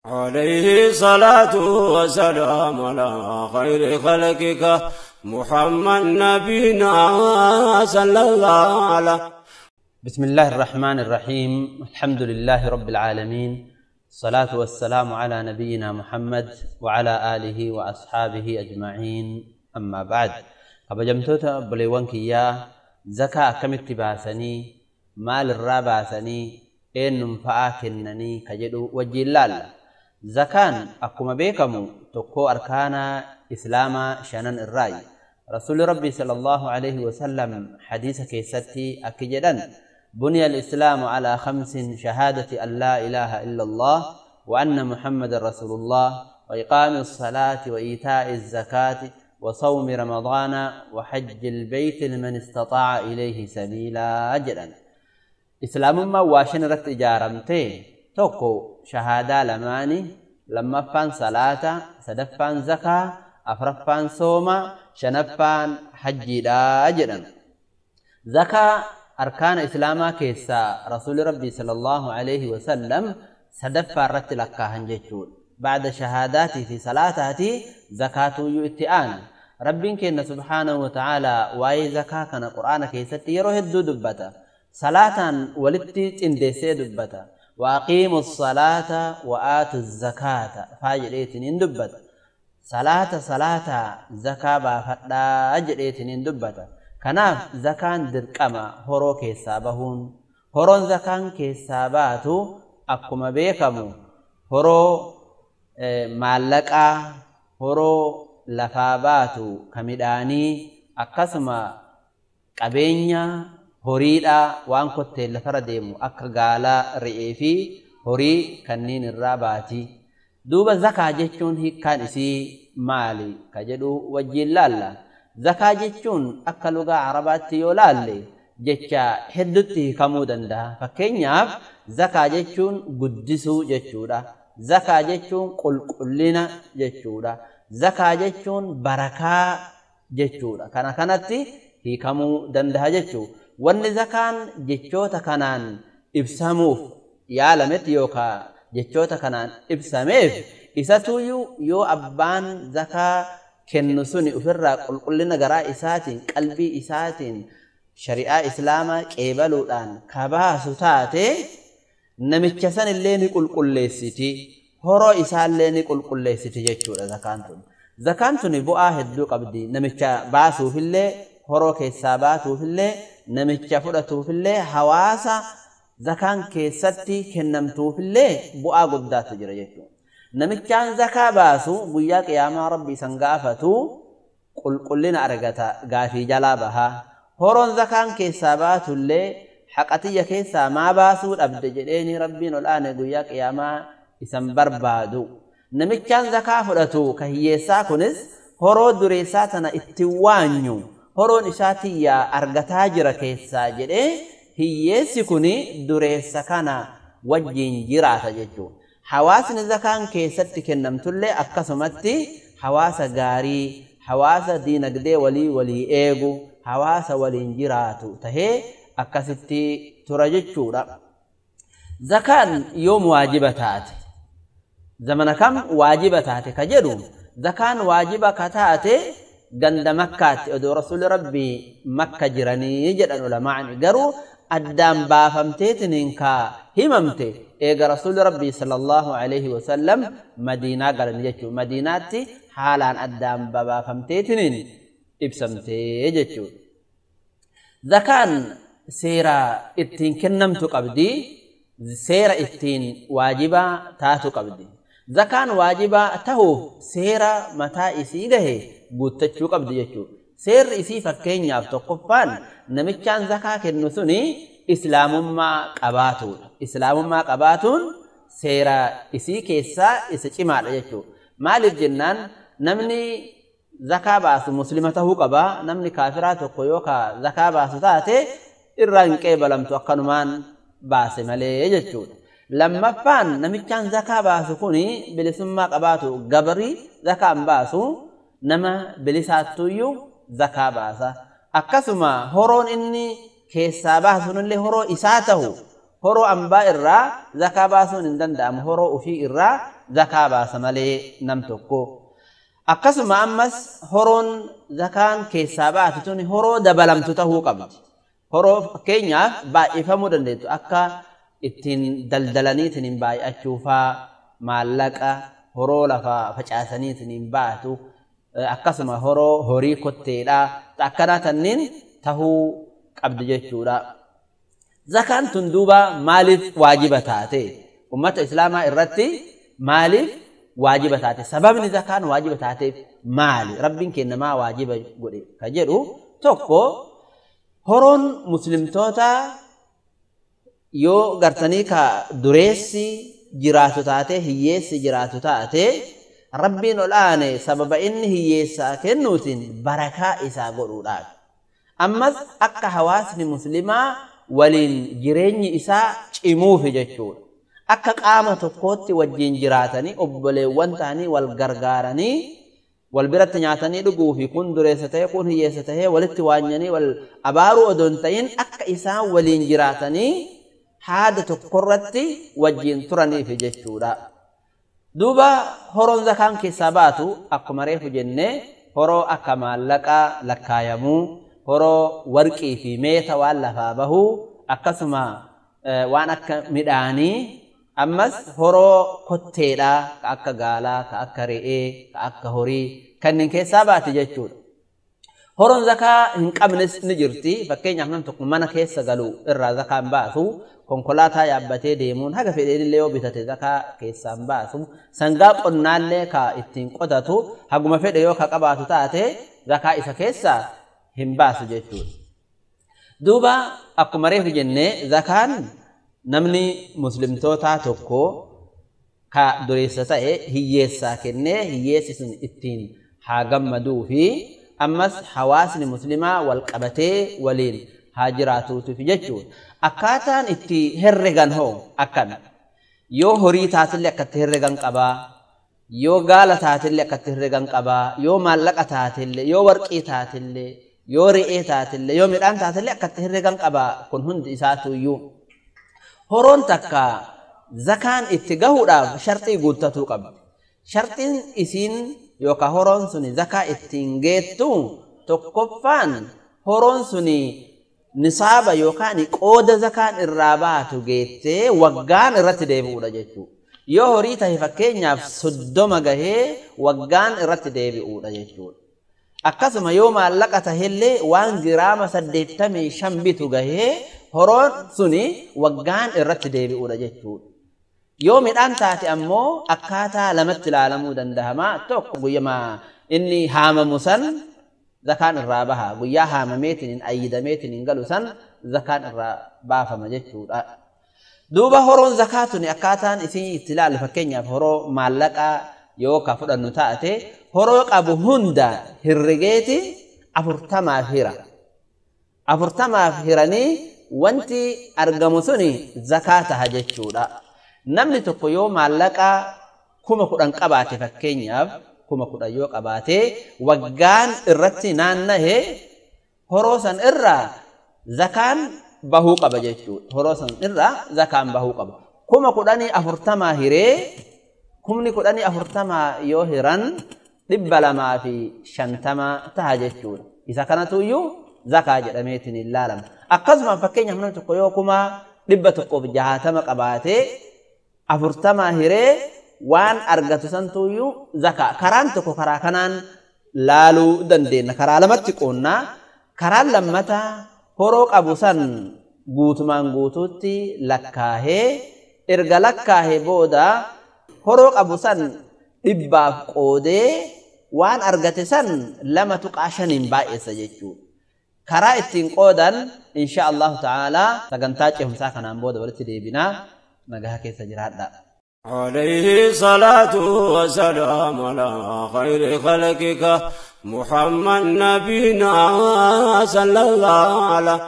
عليه الصلاة والسلام على خير خلقك محمد نبينا صلى الله عليه. بسم الله الرحمن الرحيم. الحمد لله رب العالمين، الصلاة والسلام على نبينا محمد وعلى آله وأصحابه أجمعين، أما بعد. kabajamtoota obboleewwan kiyyaa, zakaa akkamitti baasanii, maal irraa baasanii, eenyuun fa'aa kennanii ka jedhu wajjiin laalla. Zakaan akkuma beekamu tokko arkaana islaamaa shanan irraayi. Rasuulli Rabbii sallallahu alaihi wasallam hadiisa keessatti akki jedhan: بني الإسلام على خمس، شهادة أن لا إله إلا الله وأن محمد رسول الله وإقام الصلاة وإيتاء الزكاة وصوم رمضان وحج البيت لمن استطاع إليه سبيلا. أجلا إسلام ما واشن رت إجارمتي توكو شهادة لماني، لما فان صلاة، سدفان زكاة، أفرفان صوم، شنفان حج. أجلا زكاة أركان إسلاما كيسا رسول ربي صلى الله عليه وسلم سدفان رت لكاهن جيتشون بعد شهاداتي في صلاتاتي زكاة يؤتئان. ربين كنا سبحانه وتعالى واي زكاة كان قرآن كيستي يروه دبتا صلاة ولتي تندسي دبتا وأقيموا الصلاة وآتوا الزكاة فاجريتنين دبتا صلاة صلاة زكاة بافتا أجريتنين دبتا. كناف زكاة دركما هرو كيسابهون هرون زكاة كيساباتو أكما بيكمو هرو maallaqaa horoo lafaa baatu ka midhaanii, akkasuma qabeenya horiidhaa waan kotteen lafarra deemu akka gaalaa, re'ee fi horii kanneen irraa baati. Duuba zakaa jechuun hiikkaan isii maali ka jedhu wajjiin laalla. Zakaa jechuun akka lugaa Arabaatti yoo laalle jecha hedduutti hiikamuu danda'a. Fakkeenyaaf zakaa jechuun guddisuu jechuudha. Zakaa jechuun qulqullina jechuudha. Zakaa jechuun barakaa jechuudha. Kana kanatti hiikamuu danda'a jechuudha. Wanni zakaan jechoota kanaan ibsamuuf yaalametti yookaan jechoota kanaan ibsameef isatuyyuu yoo abbaan zakaa kennu suni ofirraa qulqullina garaa isaatiin, qalbii isaatiin shari'aa islaamaa qeebaluudhaan kabaasu taate, namicha san illee ni qulqulleessiti, horoo isaallee ni qulqulleessiti jechuudha zakaan tun. Zakaan tun bu'aa hedduu qabdi. Namicha baasuufillee, horoo keessaa baasuufillee, namicha fudhatuufillee, hawaasa zakaan keessatti kennamtuufillee bu'aa guddaatu jira jechuudha. Namichaan zakaa baasu guyyaa qiyaamaa Rabbi isan gaafatu qulqullina argata, gaafii jalaa baha. Horoon zakaan keessaa baatullee haqatiyya keessaa maa baasuu dhabde jedheeni Rabbiin ol aane guyyaa qiyaamaa isan barbaadu. Namichaan zakaa fudhatu ka hiyyeessaa kunis horoo dureessaa tana itti waanyu, horoon isaa tiyyaa argataa jira keessaa jedhee hiyyeessi kuni dureessa kana wajjiin jiraata jechuudha. Hawaasni zakaan keessatti kennamtullee akkasumatti hawaasa gaarii, hawaasa diinagdee walii walii eegu, hawaasa waliin jiraatu tahee akkasitti tura jechuudha. Zakaan yoom waajiba taate? Zamana kam waajiba taate ka jedhu, zakaan waajiba ka taate ganda Makkaatti odoo Rasuulli Rabbii Makka jiranii jedhan ulamaani. Garuu addaan baafamteetiniin ka himamte eega Rasuulli Rabbii sallallahu alaihi wasallam Madiinaa galan jechuudha. Madiinaatti haalaan addaan babaafamteetiniin ibsamtee jechuudha. Zakaan seera ittiin kennamtu qabdi, seera ittiin waajiba taatu qabdi. Zakaan waajiba tahuuf seera mataa isii gahe guuttachuu qabdi jechuudha. Seerri isii fakkeenyaaf tokkoffaan namichaan zakaa kennu suni islaamummaa qabaatuudha. Islaamummaa qabaatuun seera isii keessaa isa cimaadha jechuudha. Maaliif jennaan namni zakaa baasu muslima tahuu qaba. Namni kaafiraa tokko yookaan zakaa baasu taate irraa hin qeebalamtu, akkanumaan baase malee jechuudha. Lammaffaan namichaan zakaa baasu kuni bilisummaa qabaatu. Gabrii zakaa hin baasu, nama bilisaattuyyuu zakaa baasa. Akkasuma horoon inni keessaa baasu sunillee horoo isaa tahu, Horoo ambaa irraa zakaa baasuun hin danda'amu. Horoo ofii irraa zakaa baasa malee nam tokko. Akkasuma ammas horoon zakaan keessaa baatu tun horoo dabalamtu tahuu qabdi. Horoo fakkeenyaaf baay'ifamuu dandeettu akka ittiin daldalaniitiin hin baay'achuufaa maallaqa horoo lafa facaasaniitiin hin baatu akkasuma horoo horii kotteedhaa akkanaa tanniin tahuu qabdi jechuudha. Zakaan tun duuba maaliif waajiba taate? Ummata Islaamaa irratti maaliif waajiba taate? Sababni zakaan waajiba taateef maali? Rabbiin keenya maa waajiba godhe ka jedhu tokko horoon muslimtoota yoo gartanii ka dureessi jiraatu taate hiyyeessi jiraatu taate Rabbiin ol aane sababa inni hiyyeessaa kennuutiin barakaa isaa godhuudhaaf. Ammas akka hawaasni muslimaa waliin jireenyi isaa cimuufi jechuudha. Akka qaama tokkootti wajjin jiraatanii obboleewwan ta'anii wal gargaaranii wal biratti nyaatanii dhuguu fi kun dureessa ta'e kun hiyyeessa ta'e walitti waanyanii wal abaaruu odoo hin ta'in akka isaan waliin jiraatanii haada tokkorratti wajjin turaniif jechuudha. Duuba horoon zakaan keessaa baatu akkuma reefu jennee horoo akka maallaqaa lakkaayamuu, horoo warqii fi meeta waan lafaa bahuu, akkasuma waan akka midhaanii, ammas horoo kotteedhaa ka akka gaalaa, ka akka re'ee, ka akka horii kanneen keessaa baati jechuudha. Horoon zakaa hin qabnes ni jirti. Fakkeenyaaf namni tokko mana keessa galu irraa zakaan baasu, konkolaataa yaabbatee deemuun haga fedheenillee yoo bitate zakaa keessaan baasu, sangaa qonnaallee ka ittiin qotatu haguma fedhe yoo ka qabaatu taate zakaa isa keessaa hin baasu jechuudha. Duuba akkuma reefu jennee zakaan namni muslimtootaa tokko ka dureessa ta'e hiyyeessaa kennee hiyyeessi sun ittiin haa gammaduu fi ammas hawaasni muslimaa wal qabatee waliin haa jiraatuutuuf jechuudha. Akkaataan itti herregan hoo akkami? Yoo horii taatillee akkatti herregan qabaa, yoo gaala taatillee akkatti herregan qabaa, yoo maallaqa taatillee, yoo warqii taatillee, yoo re'ee taatillee, yoo midhaan taatillee akkatti herregan qabaa kun hundi isaatuyyuu. Horoon takka zakaan itti gahuudhaaf sharxii guuttatuu qabdi. Sharxiin isiin yookaan horoon suni zakaa ittiin geettu tokkoffaan horoon suni nisaaba yookaan qooda zakaan irraa baatu geettee waggaan irratti deebi'uudha jechuudha. Yoo horii tahe fakkeenyaaf 30 gahee waggaan irratti deebi'uudha jechuudha. Akkasuma yoo maallaqa tahellee waan giraama 85 bitu gahee horoon suni waggaan irratti deebi'uudha jechuudha. Yoo midhaan taate ammoo akkaataa lamatti ilaalamuu danda'ama. Tokko guyyaa inni haamamu san zakaan irraa baha. Guyyaa haamameetiin ayyidameetiin hin galu san zakaan irraa baafama jechuudha. Duuba horoon zakaa tuni akkaataan isin itti ilaalu fakkeenyaaf horoo maallaqaa yoo ka fudhannu taate horoo qabu hunda herregeeti 40 hira. 40 hiranii wanti argamu suni zakaa taha jechuudha. Namni tokko yoo maallaqa 10,000 qabaate fakkeenyaaf 10,000 yoo qabaate waggaan irratti naanna'e horoo san irraa zakaan bahuu qaba jechuudha. Horoo san irraa zakaan bahuu qaba. 10,000 40 hiree 10,000 40 yoo hiran 250 taha jechuudha. Isa kanatuyyuu zakaa jedhameetiin ilaalama. Akkasuma fakkeenyaaf namni tokko yoo 160 qabaate 40 hiree waan argatu santuyyuu zakaa. Karaan tokko karaa kanaan laaluu dandeenya. Karaa lamatti qoonnaa. Karaan lammataa horoo qabu san guutumaan guutuutti lakkaahee erga lakkaahee booda horoo qabu san 100 qoodee waan argate san 2.5 baay'essa jechuudha. Karaa ittiin qoodan insha Allahu ta'ala sagantaa ceehumsaa kanaan booda walitti deebinaa. Nagaa keessa jiraadha. عليه صلاة وسلام على خير خلقك محمد نبينا صلى الله عليه.